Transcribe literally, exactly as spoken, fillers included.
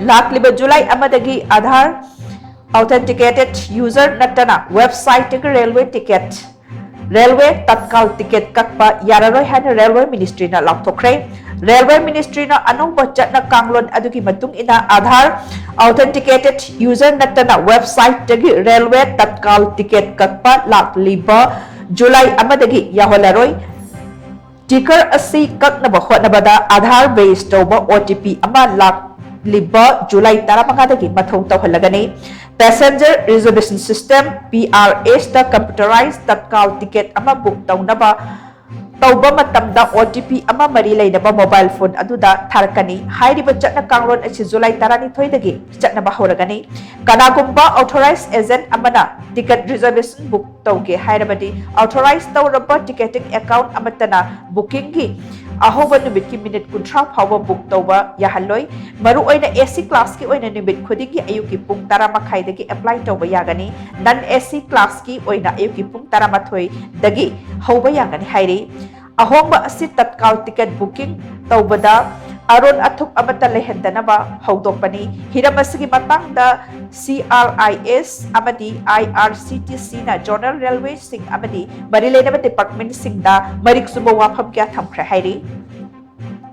ꯂꯥꯛꯂꯤꯕ ꯖꯨꯂꯥꯏ ꯑꯃꯗꯒꯤ Aadhaar authenticated user ꯅꯠꯇꯅ website ꯇꯒꯤ railway ticket, railway ꯇꯠꯀꯥꯜ ticket ꯀꯛꯄ ꯌꯥꯔꯔꯣꯏ ꯍꯥꯏꯅ railway ministry ꯅ ꯂꯥꯎꯊꯣꯛꯈ꯭ꯔꯦ꯫ Railway ministry ꯅ ꯑꯅꯧꯕ ꯆꯠꯅ ꯀꯥꯡꯂꯣꯟ ꯑꯗꯨꯒꯤ ꯃꯇꯨꯡ ꯏꯟꯅ ꯑꯥꯙꯥꯔ authenticated user ꯅꯠꯇꯅ website ꯇꯒꯤ railway ꯇꯠꯀꯥꯜ ticket ꯀꯛꯄ ꯂꯥꯛꯂꯤꯕ ꯖꯨꯂꯥꯏ ꯑꯃꯗꯒꯤ ꯌꯥꯎꯍꯜꯂꯔꯣꯏ꯫ Ticket ꯑꯁꯤ ꯀꯛꯅꯕ ꯍꯣꯠꯅꯕꯗ ꯑꯥꯙꯥꯔ base ꯇꯧꯕ OTP ꯑꯃ ꯂꯥꯛꯂꯤꯕ ꯖꯨꯂꯥꯏ ꯇꯔꯥꯃꯉꯥꯗꯒꯤ ꯃꯊꯧ ꯇꯧꯍꯜꯂꯒꯅꯤ꯫ Passenger Reservation System, PRS ꯇ computerized ꯇꯠꯀꯥꯜ ticket ꯑꯃ book ꯇꯧꯅꯕ ꯇꯧꯕ ꯃꯇꯝꯗ OTP ꯑꯃ ꯃꯔꯤ ꯂꯩꯅꯕ mobile phone ꯑꯗꯨꯗ ꯊꯥꯔꯛꯀꯅꯤ꯫ ꯍꯥꯏꯔꯤꯕ ꯆꯠꯅ ꯀꯥꯡꯂꯣꯟ ꯑꯁꯤ ꯖꯨꯂꯥꯏ ꯇꯔꯥꯅꯤꯊꯣꯏꯗꯒꯤ ꯆꯠꯅꯕ ꯍꯧꯔꯒꯅꯤ꯫ ꯀꯅꯥꯒꯨꯝꯕ authorized agent ꯑꯃꯅ ticket reservation book ꯇꯧꯒꯦ ꯍꯥꯏꯔꯕꯗꯤ, authorize ꯇꯧꯔꯕ ticketing account ꯑꯃꯠꯇꯅ booking ꯒꯤ ꯑꯍꯧꯕ ꯅꯨꯃꯤꯠꯀꯤ minute ꯀꯨꯟꯊ꯭ꯔꯥ ꯐꯥꯎꯕ book ꯇꯧꯕ ꯌꯥꯍꯜꯂꯣꯏ꯫ ꯃꯔꯨꯑꯣꯏꯅ AC class ꯀꯤ ꯑꯣꯏꯅ ꯅꯨꯃꯤꯠ ꯈꯨꯗꯤꯡꯒꯤ ꯑꯌꯨꯛꯀꯤ ꯄꯨꯡ ꯇꯔꯥ ꯃꯈꯥꯏꯗꯒꯤ apply ꯇꯧꯕ ꯌꯥꯒꯅꯤ꯫ Non AC class ꯀꯤ ꯑꯣꯏꯅ ꯑꯌꯨꯛꯀꯤ ꯄꯨꯡ ꯇꯔꯥꯃꯥꯊꯣꯏꯗꯒꯤ ꯍꯧꯕ ꯌꯥꯒꯅꯤ ꯍꯥꯏꯔꯤ꯫ ꯑꯍꯣꯡꯕ ꯑꯁꯤ ꯇꯠꯀꯥꯜ ticket booking ꯇꯧꯕꯗ ꯑꯔꯣꯟ ꯑꯊꯨꯞ ꯑꯃꯠꯇ ꯂꯩꯍꯟꯗꯅꯕ ꯍꯧꯗꯣꯛꯄꯅꯤ꯫ ꯍꯤꯔꯝ ꯑꯁꯤꯒꯤ ꯃꯇꯥꯡꯗ CRIS ꯑꯃꯗꯤ IRCTC ꯅ zonal railway ꯁꯤꯡ ꯑꯃꯗꯤ ꯃꯔꯤ ꯂꯩꯅꯕ department ꯁꯤꯡꯗ ꯃꯔꯤꯛ ꯆꯨꯝꯕ ꯋꯥꯐꯝ ꯀꯌꯥ ꯊꯝꯈ꯭ꯔꯦ ꯍꯥꯏꯔꯤ꯫